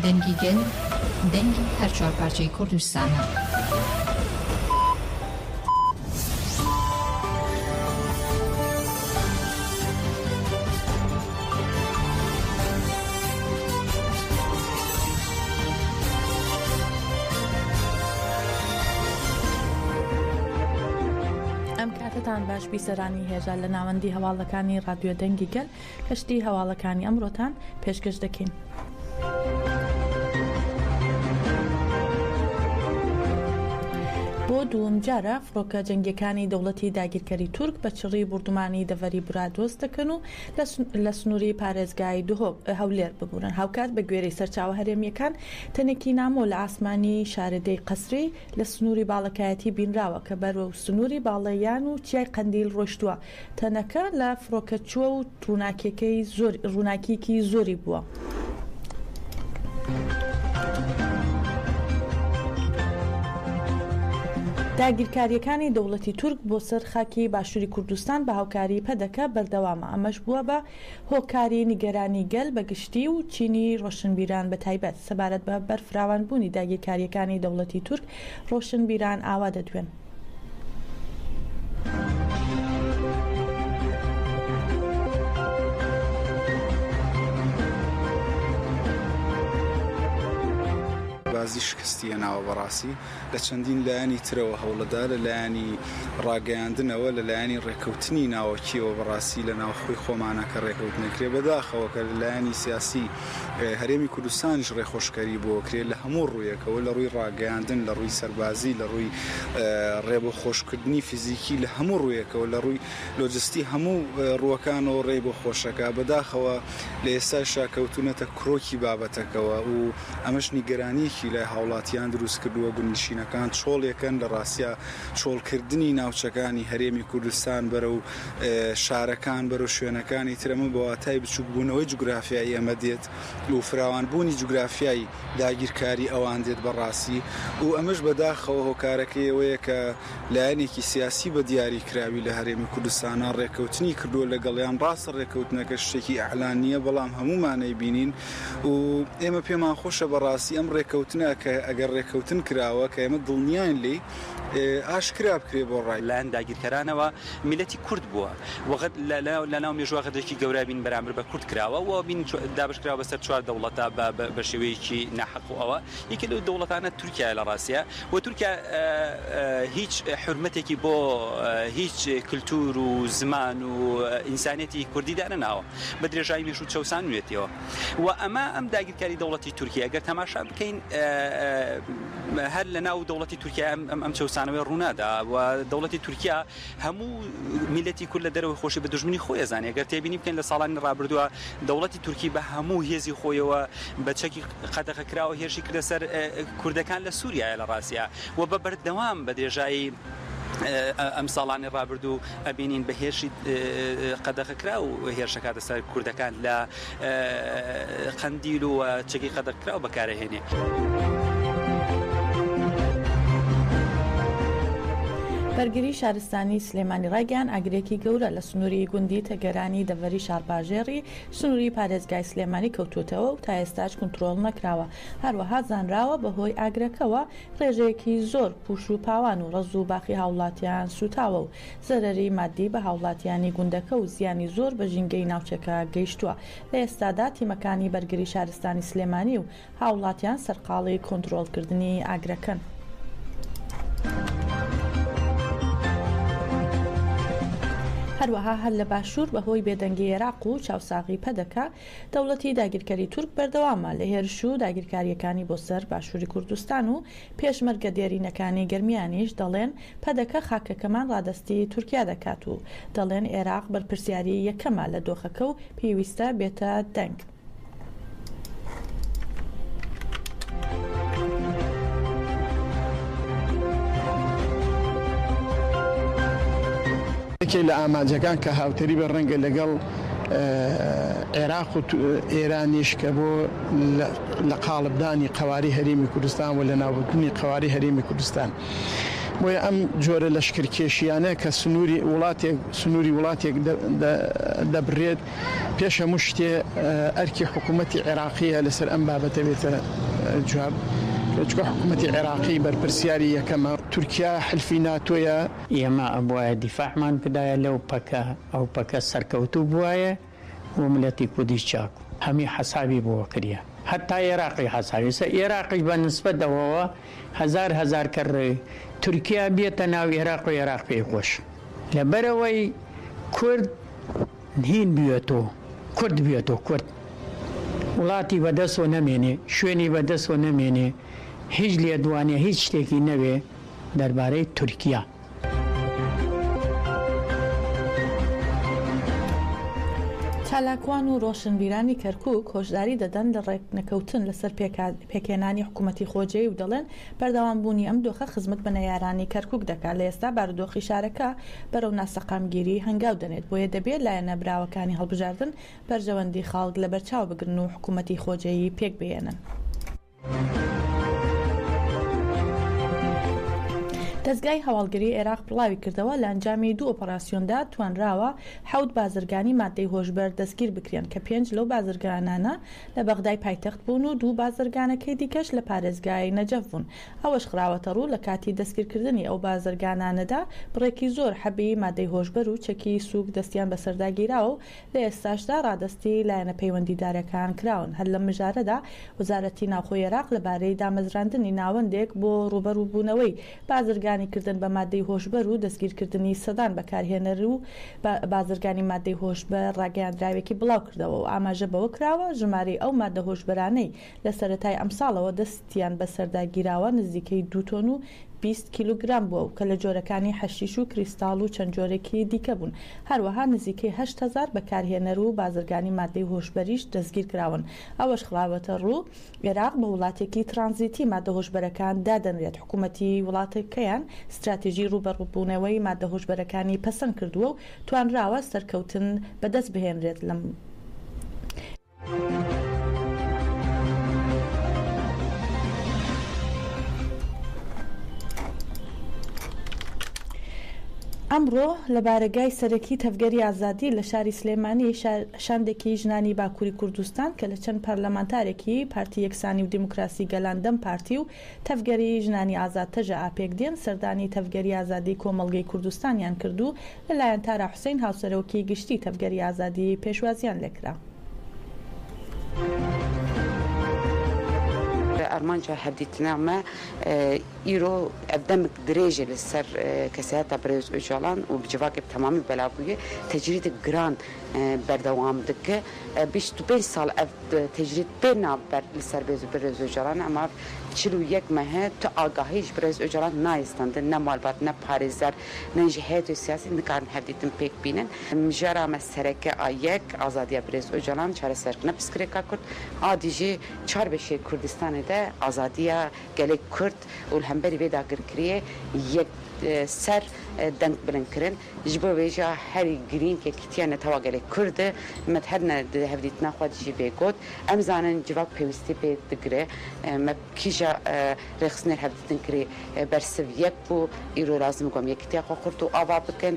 دەنگی گەل، دەنگی هەرچوار پارچەی کوردستانە. ئەم کاتەتان باش بیسەرانی هێژا لە ناوەندی هەواڵەکانی ڕادیۆ دەنگی گەل کەشتی هەواڵەکانی ئەمڕۆتان پێشکەش دەکەین. بۆ دووەم جارە فڕۆکە جەنگیەکانی دەوڵەتی داگیرکەری تورک بە چڕی بوردومانی دەڤەری برادۆست دەکەن و لە سنووری پارێزگای دهۆک هەولێر ببورن هاوکات بە گوێرەی سەرچاوە هەرێمییەکان تەنێکی نامۆ لە ئاسمانی شارەدێی قەسری لە سنووری باڵەکایەتی بینراوە کە بەرەو سنووری باڵەیان و چیای قەندیل ڕۆیشتووە تەنەکە لە فڕۆکە چووە و ڕووناکیەکەی زۆر ڕووناکیەکی زۆری بووە. داگیرکارییەکانی دەوڵەتی تورک بۆ سەر خاکی باشووری کوردستان بە هاوکاری پەدەکە بەردەوامە، ئەمەش بووە بە هۆکاری نیگەرانی گەل بە گشتی و چینی ڕۆشنبیران بە تایبەت. سەبارەت بە بەرفراوانبوونی داگیرکارییەکانی دەوڵەتی تورک ڕۆشنبیران ئاوا دەدوێن. بازی شکستی هێناوە بەڕاستی لە چەندین لایەنی ترەوە هەوڵەدا لە لایەنی ڕاگەیاندنەوە لە لایەنی ڕێکەوتنی ناوەکیەوە بەڕاستی لە ناوخۆی خۆمانە کە ڕێکەوت نەکرێ بەداخەوە کە لە لایەنی سیاسی هەرێمی کوردستانیش ڕێخۆشکەری بۆ کرێ لە هەموو ڕوویەکەوە لە ڕووی ڕاگەیاندن لە ڕووی سەربازی لە ڕووی ڕێ بۆ خۆشکردنی فیزیکی لە هەموو ڕوویەکەوە لە ڕووی لۆجستی هەموو ڕووەکانەوە ڕێی بۆ خۆشەکە بەداخەوە لە ئێستاشا کەوتوونەتە کرۆکی بابەتەکەوە و ئەمەش نیگەرانیەکی لای هاوڵاتیان دروست کردووە گوندنشینەکان چۆڵێکەن لە ڕاستیا چۆڵکردنی ناوچەکانی هەرێمی کوردستان بەرەو شارەکان بەرەو شوێنەکانی تر ئەمە بە واتای بچووکبوونەوەی جوگرافیای ئێمە دێت و فراوانبوونی جوگرافیای داگیرکاری ئەوان دێت بەڕاستی و ئەمەش بەداخەوە هۆکارەکەی ئەوەیە کە لایەنێکی سیاسی بە دیاری کراوی لە هەرێمی کوردستانا ڕێکەوتنی کردووە لەگەڵیان ڕاستە ڕێکەوتنەکە شتێکی ئیعلان نییە بەڵام هەموومان ئەیبینین و ئێمە پێمان خۆشە بەڕاستی ئەم ڕێکەوتنە کە ئەگەر ڕێکەوتن کراوە کە ئێمە دڵنیاین لێی ئاشکرا بکرێ بۆ ڕای. لایەن داگیرکەرانەوە میللەتی کورد بووە و غەد لە ناو مێژووە غەدرێکی گەورە بین بەرامبەر بە کورد کراوە و بین دابەش کراوە بەسەر چوار دەوڵەتە بە شێوەیەکی ناحەق و ئەوە یەکێ لەو دەوڵەتانە تورکیایە لە ڕاستیا و تورکیا هیچ حورمەتێکی بۆ هیچ کلتور و زمان و ئینسانیەتی کوردی دانەناوە بە درێژایی مێژوو چەوسانویەتیەوە و ئەمە ئەم داگیرکاری دەوڵەتی تورکیا گەر تەماشا بکەین هەر لە ناو دەوڵەتی تورکیا ئەم ئەم چەوسانەوەی ڕوونادا و دەوڵەتی تورکیا هەموو میلەتی کورد لە دەرەوەی خۆشی بە دوژمنی خۆی ئەزانێ گەر تێبینی بکەین لە ساڵانی ڕابردووە دەوڵەتی تورکی بە هەموو هێزی خۆیەوە بە چەکی قەدەغەکراوە هێرشی کردە سەر کوردەکان لە سووریایە لە ڕاستیا و بە بەردەوام بە درێژایی ئەم ساڵانی ڕابردوو ئەبینین بە هێرشی قەدەغەکراو هێرشەکاتە سەر کوردەکان لە قەندیل و چەکی قەدەغکراو بەکارەهێنێ. بەرگری شارستانی سلێمانی ڕایگەیاند، ئاگرێکی گەورە لە سنووری گوندی تەگەرانی دەڤەری شارباژێڕی سنووری پارێزگای سلێمانی کەوتووەتەوە و تا ئێستاش کونترۆڵ نەکراوە، هەروەها زانراوە بەهۆی ئاگرەکەوە ڕێژەیەکی زۆر پوش و پاوان و ڕەز و باخی هاوڵاتیان سووتاوە و زەرەری ماددی بە هاوڵاتیانی گوندەکە و زیانی زۆر بە ژینگەی ناوچەکە گەیشتووە. لە ئێستادا تیمەکانی بەرگری شارستانی سلێمانی و هاوڵاتیان سەرقاڵی کۆنترۆڵکردنی ئاگرەکەن. هەروەها هەر لە باشوور بەهۆی بێدەنگی عێراق و چاوساغی پەدەکە، دەوڵەتی داگیرکەری تورک بەردەوامە لە هێرش و داگیرکارییەکانی بۆ سەر باشووری کوردستان و پێشمەرگە دێرینەکانی گەرمیانیش دەڵێن پەدەکە خاکەکەمان ڕادەستی تورکیا دەکات و دەڵێن عێراق بەرپرسیاری یەکەمە لە دۆخەکە و پێویستە بێتە دەنگ. یەکێک لە ئامانجەکان کە هاوتەریبە ڕەنگە لەگەڵ عێراق و ئێرانیش کە بۆ لە قاڵبدانی قەوارەی هەرێمی کوردستان و لەناوبردنی قەوارەی هەرێمی کوردستان. بۆیە ئەم جۆرە لەشکرکێشییانە کە سنووری وڵاتێک سنووری وڵاتێک دەبرێت پێش هەموو شتێ ئەرکی حکوومەتی عێراقییە لەسەر ئەم بابەتە بێتە جواب چونکە حکوومەتی عێراقی بەرپرسیاری یەکەمە. تورکیا حلفی ناتۆیە. ئێمە ئەبوایە دیفاعمان بدایە لەو پەکە ئەو پەکە سەرکەوتوو بوایە و ملەتی کوردیش چاک و هەمی حەسابی بۆ کریە هەتا ئێراقی حەسابی سە ئێراقیش بە نسبەت ئەوەوە هەزار هەزار کەر تورکیا بێتە ناو ئێراق و ئێراق پێی خۆش لەبەرئەوەی کورد هین بوێتۆ کورد بوێتۆ کورد وڵاتی بەدەسۆ نەمێنێ شوێنی بەدەسۆ نەمێنێ هیچ لێدوانێ هیچ شتێکی نەوێ دەربارەی تورکیا. چالاکوان و ڕۆشنبیرانی کەرکوک هۆشداری دەدەن لە ڕێکنەکەوتن لەسەر پێکهێنانی حکومەتی خۆجێی و دەڵێن، بەردەوامبوونی ئەم دۆخە خزمەت بە نەیارانی کەرکوک دەکات، لە ئێستا بارودۆخی شارەکە بەرەو ناسەقامگیری هەنگاو دەنێت، بۆیە دەبێت لایەنە براوەکانی هەڵبژاردن بەرژەوەندی خەڵک لەبەرچاو بگرن و حکومەتی خۆجێیی پێکبهێنن. دەزگای هەواڵگری عێراق بڵاویکردەوە، لە ئەنجامی دوو ئۆپەراسیۆندا توانراوە حەوت بازرگانی ماددەی هۆشبەر دەستگیر بکرێن کە پێنج لەو بازرگانانە لە بەغدای پایتەخت بوون و دوو بازرگانەکەی دیکەش لە پارێزگای نەجەف بوون. ئەوەش خراوەتەڕوو، لە کاتی دەستگیرکردنی ئەو بازرگانانەدا بڕێکی زۆر حەبی ماددەی هۆشبەر و چەکی سووک دەستیان بەسەردا گیراوە و لە ئێستاشدا ڕادەستی لایەنە پەیوەندیدارەکان کراون. هەر لەم مژارەدا وەزارەتی ناوخۆی عێراق لەبارەی دامەزراندنی ناوەندێک بۆ ڕووبەڕووبوونەوەی بازرگانیکردن بە ماددەی هۆشبەر و دەستگیرکردنی سەدان بەکارهێنەر و بازرگانی ماددەی هۆشبەر ڕاگەیاندراوێکی بڵاوکردەوە و ئاماژە بەوە کراوە ژمارەی ئەو ماددە هۆشبەرانەی لە سەرەتای ئەمساڵەوە دەستیان بەسەردا گیراوە نزیکەی دوو تۆن و 20 کیلۆگرام بووە و کە لە جۆرەکانی حەشیش و کریستاڵ و چەند جۆرێکی دیکە بوون. هەروەها نزیکەی 8000 بەکارهێنەر و بازرگانی ماددەی هۆشبەریش دەستگیرکراون. ئەوەش خراوەتەڕوو، عێراق بە وڵاتێکی ترانزیتی ماددە هۆشبەرەکان دادەنرێت، حکومەتی وڵاتەکەیان ستراتیژی ڕووبەڕووبوونەوەی ماددە هۆشبەرەکانی پەسەند کردووە و توانراوە سەرکەوتن بەدەست بهێنرێت لەم ئەمڕۆ لە بارەگای سەرەکی تەڤگەری ئازادی لە شاری سلێمانی شاندێکی ژنانی باکووری کوردستان کە لە چەند پەرلەمانتارێکی پارتی یەکسانی و دیموکراسی گەلان دەم پارتی و تەڤگەری ژنانی ئازاد تەژەئا پێکدێن سەردانی تەڤگەری ئازادی کۆمەڵگەی کوردستانیان کرد و لەلایەن تارا حوسەین هاوسەرۆکی گشتی تەڤگەری ئازادی پێشوازیان لێکرا. ئارمانجا هەڤدیتنا مە ئیرۆ ئەڤ دەمک درێژە لە سەر کەسایەتا برێز ئۆجالان و جڤاکێ bi تەمامی بەلاو بوویە تەجریدک گران بەردەوام دکە 25 ساڵ ئەڤ تەجرید پێ ناڤبەر لە سەر برێز ئۆجالان ئەما 41 مەهە تو ئاگاهی ژ برێز ئۆجالان نایستاندن نە مالبات نە پارێزەر نە ژ هەیەتێ سیاسی نکارن هەڤدیتن پێک بینن مژارا مە سەرەکە ئا یەک ئازادیا برێز ئۆجالان چارەسەرکردنە پسکرێکا کورد ئا دیژێ چار بەشێ کوردستانێ دە ئازادیا گەلێ کورد و لە هەمبەری ڤێ داگرکریێ یەک سەر دەنگ بلند کرن ژ بۆ ڤێ ژا هەری گرینگ یەکیتیا نەتەوا گەلێ کورد مە هەر نە د هەڤدیتنا خوە دژی ڤێ گۆت ئەم زانن جڤاک پێویستی پێ دگرێ مە کیژا رێخستنێ هەڤدیتن کرێ بەرسڤ یەک بوو ئیرۆ لازم گۆم یەکیتیا خوە خورت و ئاڤا بکن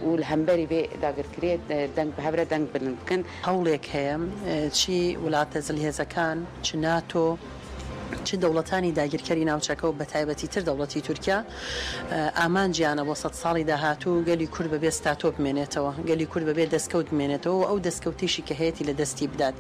و لە هەمبەری ڤێ داگرکریێ دەنگ بە هەڤرە دەنگ بلند بکن. هەوڵێک هەیە چی ولاتە زلهێزەکان چ ناتۆ چ دەوڵەتانی داگیرکەری ناوچەکە و بەتایبەتی تر دەوڵەتی تورکیا ئامانجیانە بۆ سەد ساڵی داهاتوو گەلی کورد بەبێ ستاتۆ بمێنێتەوە، گەلی کورد بەبێ دەستکەوت بمێنێتەوە و ئەو دەستکەوتەیشی کە هەیەتی لە دەستی بدات.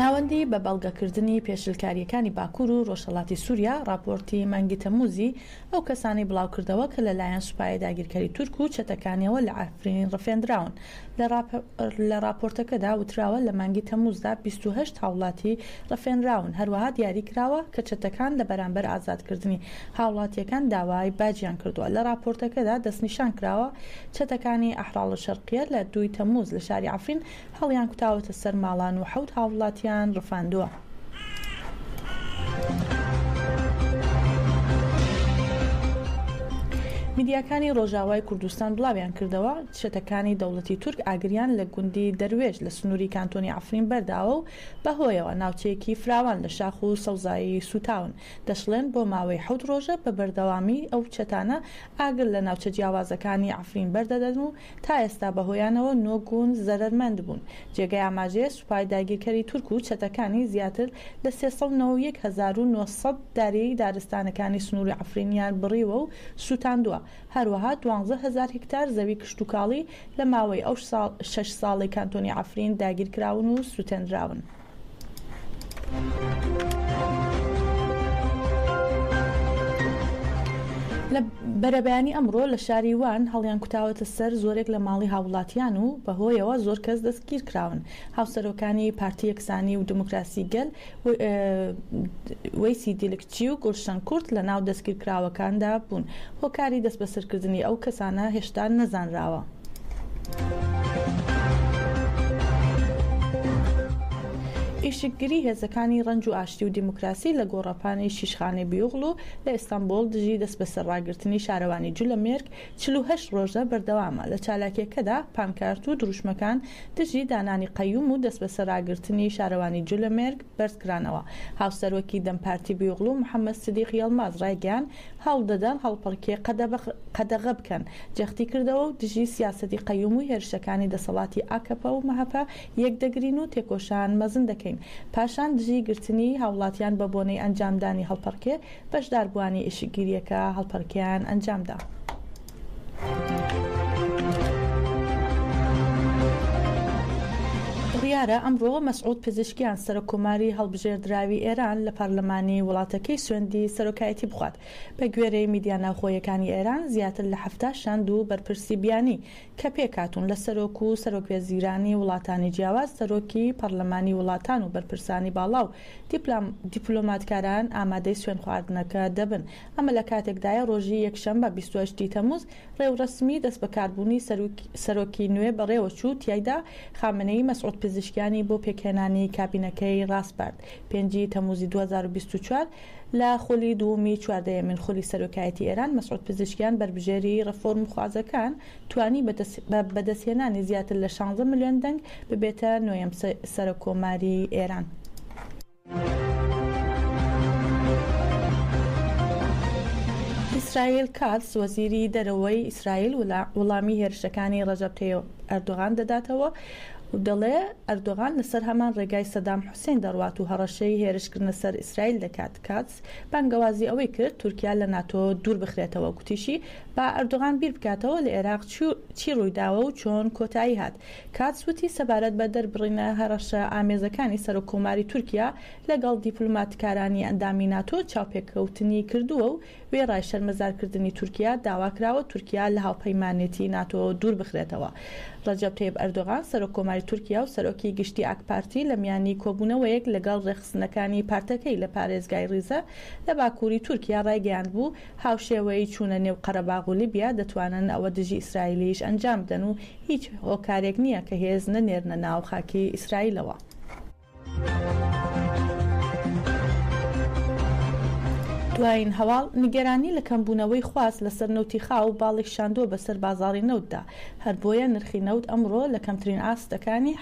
ناوەندی بە بەڵگەکردنی پێشلکارییەکانی باکوور و ڕۆژهەڵاتی سووریا ڕاپۆرتی مانگی تەمموزی ئەو کەسانەی بڵاوکردەوە کە لەلایەن سوپای داگیرکەری تورک و چەتەکانیەوە لە عەفرین ڕفێندراون. لە ڕاپۆرتەکەدا وتراوە لە مانگی تەمموزدا 28 هاوڵاتی ڕفێنراون، هەروەها دیاری کراوە کە چەتەکان لە بەرامبەر ئازادکردنی هاوڵاتییەکان داوای باجیان کردووە. لە ڕاپۆرتەکەدا دەستنیشان کراوە چەتەکانی ئەحرارالشەرقیە لە دووی تەمموز لە شاری عەفرین هەڵیانکوتاوەتە سەر ماڵان و حەوت هاوڵاتیان ڕفاندووە. میدیاکانی ڕۆژاوای کوردستان بڵاویان کردەوە، چەتەکانی دەوڵەتی تورک ئاگریان لە گوندی دەروێش لە سنووری کانتۆنی عەفرین بەرداوە و بەهۆیەوە ناوچەیەکی فراوان لە شاخ و سەوزایی سووتاون. دەشڵێن، بۆ ماوەی حەوت ڕۆژە بە بەردەوامی ئەو چەتانە ئاگر لە ناوچە جیاوازەکانی عەفرین بەردەدەن و تا ئێستا بەهۆیانەوە نۆ گوند زەرەرمەند بوون. جێگای ئاماژەیە سوپای داگیرکەری تورک و چەتەکانی زیاتر لە 391,900 داری دارستانەکانی سنووری عەفرینیان بڕیوە و سووتاندووە، هەروەها 12 هەزار هکتار زەوی کشتوکاڵی لە ماوەی ئەو شەش ساڵەی کانتۆنی عەفرین داگیرکراون و سووتێندراون. لە بەرەبەیانی ئەمڕۆ لە شاری وان هەڵیانکوتاوەتە سەر زۆرێک لە ماڵی هاووڵاتیان و بەهۆیەوە زۆر کەس دەستگیرکراون. هاوسەرۆکانی پارتی یەکسانی و دیموکراسی گەل وەیسی دیلکچی و گوڵشەن کورت لە ناو دەستگیرکراوەکاندا بوون. هۆکاری دەستبەسەرکردنی ئەو کەسانە هێشتا نەزانراوە. ئیشکگری هێزەکانی ڕەنج و ئاشتی و دیموکراسی لە گۆڕەپانی شیشخانەی بیوغڵو لە ئیستانبوڵ دژی دەستبەسەرڕاگرتنی شارەوانی جولەمێرگ 48 ڕۆژە بەردەوامە. لە چالاکییەکەدا پانکارت و دروشمەکان دژی دانانی قەیوم و دەستبەسەرراگرتنی شارەوانی جولەمێرگ بەرزکرانەوە. هاوسەرۆکی دەم پارتی بیوغڵو محەمەد سدیق یەڵماز ڕایگەیاند، هەوڵدەدەن هەڵپەڕکێ قەدەغە بکەن، جەختیکردەوە و دژی سیاسەتی قەیوم و هێرشەکانی دەسەڵاتی ئاکەپە و مەهەپە یەکدەگرین و تێکۆشان مەزن دەکەین. پاشان دژی گرتنی هاوڵاتیان بە بۆنەی ئەنجامدانی هەڵپەڕکێ، بەشداربووانی ئیشکگیرییەکە هەڵپەڕکێیان ئەنجامدا. بڕیارە ئەمڕۆ مەسعود پزیشکیان سەرۆککۆماری هەڵبژێردراوی ئێران لە پەرلەمانی وڵاتەکەی سوێندی سەرۆکایەتی بخوات. بەگوێرەی میدیا ناوخۆییەکانی ئێران، زیاتر لە 70 شاند و بەرپرسی بیانی کە پێکهاتوون لە سەرۆک و سەرۆکوەزیرانی وڵاتانی جیاواز، سەرۆکی پەرلەمانی وڵاتان و بەرپرسانی باڵا و دیپلۆماتکاران ئامادەی سوێندخواردنەکە دەبن. ئەمە لە کاتێکدایە ڕۆژی یەکشەممە 28 ی تەمووز ڕێوڕەسمی دەستبەکاربوونی سەرۆکی نوێ بەڕێوەچوو، تیایدا خامنەیی مەسعود پزیشکیانی بۆ پێکهێنانی کابینەکەی ڕاسپارد. پێنجی تەمووزی 2024 لە خولی دووەمی چواردەیەمین خولی سەرۆکایەتی ئێران، مەسعود پزیشکیان بەربژێری ڕێفۆرمخوازەکان توانی بە بەدەستهێنانی زیاتر لە شانزە ملیۆن دەنگ ببێتە نۆیەم سەرۆککۆماری ئێران. ئیسرائیل کاتس، وەزیری دەرەوەی ئیسرائیل وڵامی هێرشەکانی ڕەجەب تەیب ئەردۆغان دەداتەوە و دەڵێ، ئەردۆغان لەسەر هەمان ڕێگای سەدام حوسێن دەڕوات و هەڕەشەی هێرشکردنە سەر ئیسرائیل دەکات. کاتس بانگەوازی ئەوەی کرد تورکیا لە ناتۆ دوور بخرێتەوە، گوتیشی، با ئەردۆغان بیر بکاتەوە لە ئێراق چی ڕوویداوە و چۆن کۆتایی هات. کاتس وتی سەبارەت بە دەربڕینە هەڕەشە ئامێزەکانی سەرۆک کۆماری تورکیا لەگەڵ دیپلۆماتکارانی ئەندامی ناتۆ چاوپێکەوتنی کردووە و وێڕای شەرمەزارکردنی تورکیا داواکراوە تورکیا لە هاوپەیمانێتی ناتۆ دوور بخرێتەوە. ڕەجەب تەیب ئەردۆغان سەرۆک کۆماری تورکیا و سەرۆکی گشتی ئاکپارتی لە میانی کۆبوونەوەیەک لەگەڵ ڕێکخستنەکانی پارتەکەی لە پارێزگای ڕیزە لە باکووری تورکیا ڕایگەیاندبوو هاوشێوەی چوونە نێو قەرەباغ و لیبیا دەتوانن ئەوە دژی ئیسرائیلیش ئەنجام بدەن و هیچ هۆکارێک نییە کە هێز نەنێرنە ناو خاکی ئیسرائیلەوە. دوایین هەواڵ، نیگەرانی لە کەمبوونەوەی خواست لەسەر نەوتی خاو باڵی کشاندووە بەسەر بازاڕی نەوتدا، هەر بۆیە نرخی نەوت ئەمڕۆ لە کەمترین ئاستەکانی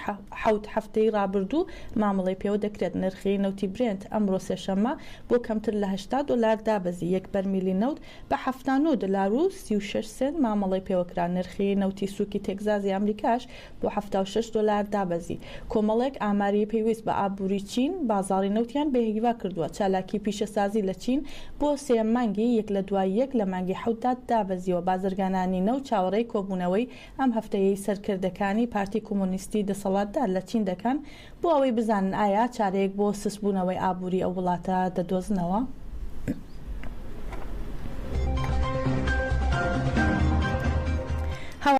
حەوت هەفتەی ڕابردوو مامەڵەی پێوە دەکرێت. نرخی نەوتی برێنت ئەمڕۆ سێشەممە بۆ کەمتر لە 80 دۆلار دابەزی، یەک بەرمیلی نەوت بە 79 دۆلار و 36 سێنت مامەڵەی پێوەکرا، نرخی نەوتی سووکی تێکزازی ئەمریکاش بۆ 76 دۆلار دابەزی. کۆمەڵێک ئاماری پەیوەست بە ئابووری چین بازاڕی نەوتیان بێهیوا کردووە، چالاکی پیشەسازی لە چین بۆ سێیەم مانگی یەک لە دوای یەک لە مانگی حەوتدا دابەزیوە، بازرگانانی نەوت چاوەڕێی کۆبوونەوەی ئەم هەفتەیەی سەرکردەکانی پارتی کۆمۆنیستی دەسەڵاتدار لە چین دەکەن بۆ ئەوەی بزانن ئایا چارەیەک بۆ سستبوونەوەی ئابووری ئەو وڵاتە دەدۆزنەوە.